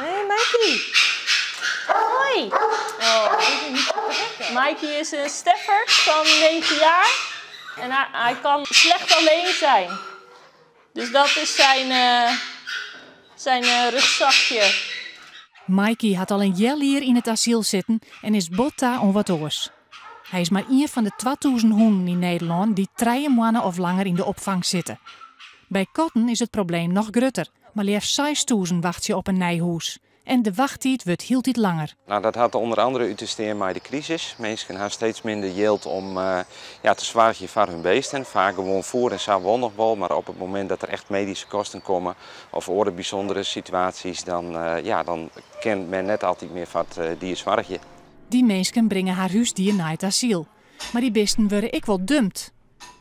Hey Mikey. Hoi. Oh, dit is niet te trekken. Mikey is een Stafford van 9 jaar. En hij kan slecht alleen zijn. Dus dat is zijn rugzakje. Mikey hat al in healjier yn it asyl sitten en is bot ta oan wat oars. Hy is mar ien fan de 2000 hûnen yn Nederlân dy't 3 moanne of langer yn de opfang sitte. By katten is it probleem noch grutter. Mar leafst 6000 wachtsje op in nij hûs. En de wachttiid wurdt hieltyd langer. Nou, dat hat ûnder oare út te stean mei de krisis. Minsken ha steeds minder jild om ja, te soargjen foar harren bisten. Faak gewoan foer en sa wol noch wol, mar op it momint dat der echt medyske kosten komme of oare bysûndere situaasjes, dan, ja, dan kin men net altyd mear foar it dier soargje. Dy minsken bringe har húsdier nei it asyl. Mar dy bisten wurde ek wol dumpt.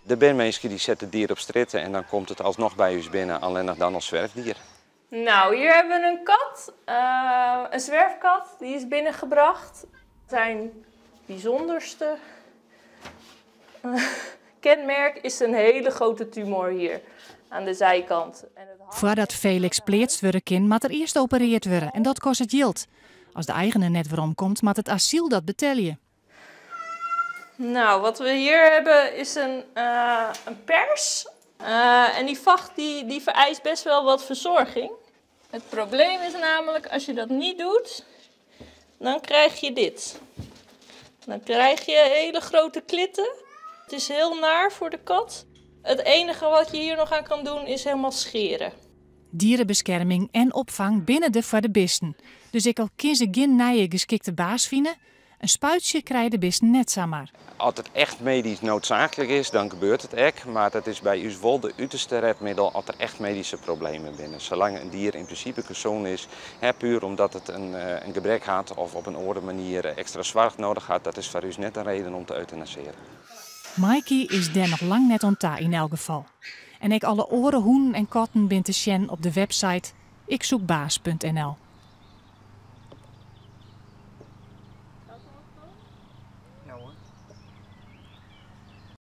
Der binne minsken dy sette it dier op strjitte en dan komt it asnoch by ús binnen, allinnich dan as swerfdier. Nou, hier hebben we een kat, een zwerfkat, die is binnengebracht. Zijn bijzonderste kenmerk is een hele grote tumor hier aan de zijkant. En het hart- Foardat Felix pleatst wurde kin, moat er earst operearre wurde en dat kostet jild. As de eigener net weromkomt, moat it asyl dat betelje. Nou, wat we hier hebben is een pers. En die vacht die vereist best wel wat verzorging. Het probleem is namelijk, als je dat niet doet, dan krijg je dit. Dan krijg je hele grote klitten. Het is heel naar voor de kat. Het enige wat je hier nog aan kan doen is helemaal scheren. Dierebeskerming en opfang binne der foar de bisten. Dus ek al kinne se gjin nije geskikte baas fine, in spuitsje krije de bisten net samar. As it echt medysk needsaaklik is, dan gebeurt it ek. Mar dat is by ús wol de uterste rêdmiddel as der echt medyske problemen binne. Salang't in dier yn prinsipe sûn is, hè, puer omdat it in gebrek hat of op in oare manier ekstra soarch nedich hat, dat is foar ús net in reden om te euthanasisearjen. Mikey is dêr noch lang net oan ta yn elk gefal. En ek alle oare hûnen en katten binne te sjen op de website ikzoekbaas.nl.